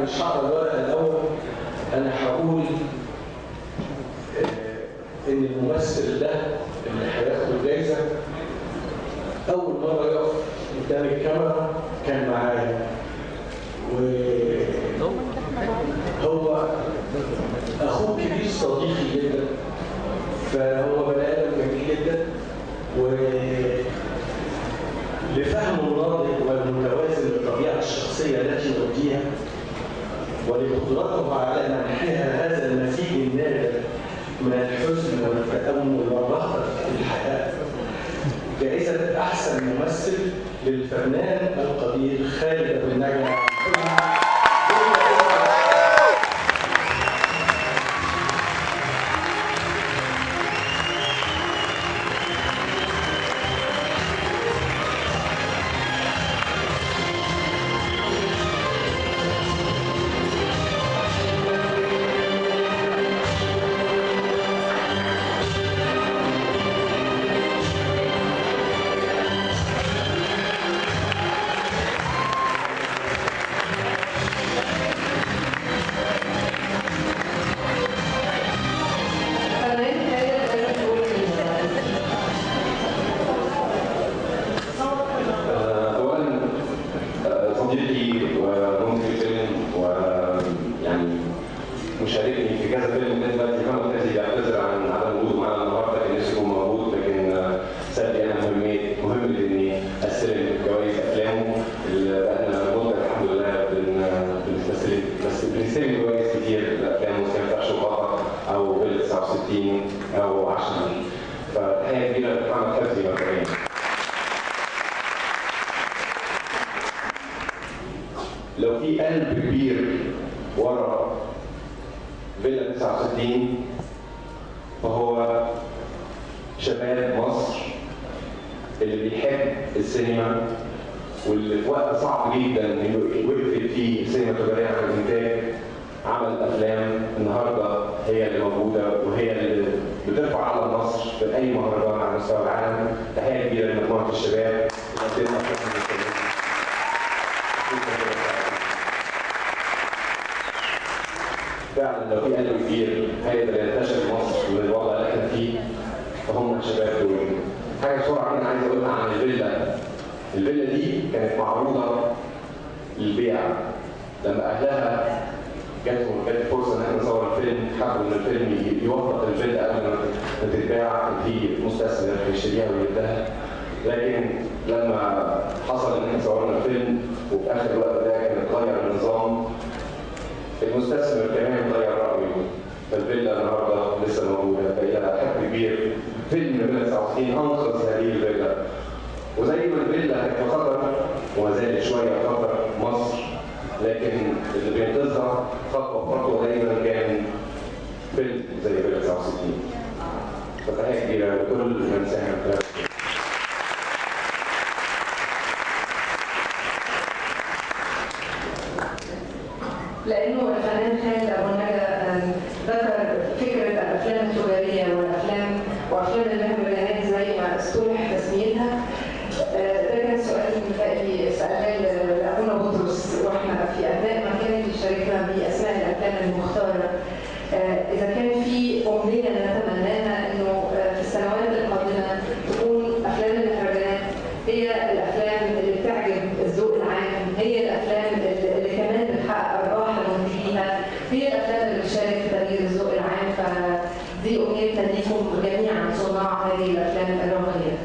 مش هقرا الورقة الاول، انا هقول ان الممثل ده اللي هياخد الجايزة اول مرة يقف قدام الكاميرا كان معايا، وهو اخوه كبير صديقي جدا، فهو بني ادم جميل جدا، ولفهمه الناضج والمتوازن للطبيعة الشخصية التي يؤديها ولقدرته على منحها هذا المزيج النادر من الحزن والتأمل والرغبة في الحياة، جائزة أحسن ممثل للفنان القدير خالد أبو النجا. مشاركني في كذا فيلم دلوقتي، محمد فوزي بيعتذر عن عدم وجوده معانا النهارده، كان نفسه يكون موجود، لكن ساب لي انا مهمة اني استلم جوائز افلامه اللي بقالنا مده الحمد لله بنستلم جوائز كتير لافلامه، سواء فرش وغطا او فيلا 69 او 10. فتحيه كبيرة لمحمد فوزي مبدئيا. لو في قلب كبير ورا فيلا 69 فهو شباب مصر اللي بيحب السينما، واللي في وقت صعب جدا وقفت فيه السينما التجارية عن الانتاج، عمل افلام النهارده هي اللي موجودة وهي اللي بترفع علم مصر في اي مهرجان على مستوى العالم. تحية كبيرة لمجموعة الشباب اللي قدموا افلام. فعلا لو في قلب كبير هيقدر ينتشر مصر من الوضع اللي احنا فيه فهم الشباب دول. حاجة بسرعة كده عايز اقولها عن الفيلا. الفيلا دي كانت معروضة للبيع، لما اهلها جاتهم كانت فرصة ان احنا نصور الفيلم، حبوا ان الفيلم يوثق الفيلا قبل ما تتباع، في مستثمر هيشتريها ويديها، لكن لما حصل ان احنا صورنا الفيلم وفي اخر الوقت ده كان اتغير النظام، المستثمر كمان غير رايه، فالفيلا النهارده لسه موجودة، فالى حد كبير فيلم فيلا 69 انقذ هذه الفيلا. وزي ما الفيلا كانت في خطر وما زالت شوية في خطر مصر، لكن اللي بينقذها خطوة بخطوة دايما كان فيلم زي فيلا 69. فتحيه كبيرة لكل من ساهم في هذا. لانه الفنان خالد ابو النجا ذكر فكرة الافلام التجارية والافلام وافلام المهرجانات زي ما اصطلح تسميتها. ده كان سؤال متهيألي سالناه لابونا بطرس واحنا في اثناء ما كان بيشاركنا باسماء الافلام المختارة، اذا كان في امنية نتمناها انه في السنوات القادمة تكون افلام المهرجانات هي الافلام اللي بتعجب الذوق العام، هي الافلام اللي كمان بتحقق ارباح لمنتجيها، هي الافلام اللي بتشارك في تغيير الذوق العام. فدي امنيتنا ليكم جميعا صناع هذه الافلام الراقية.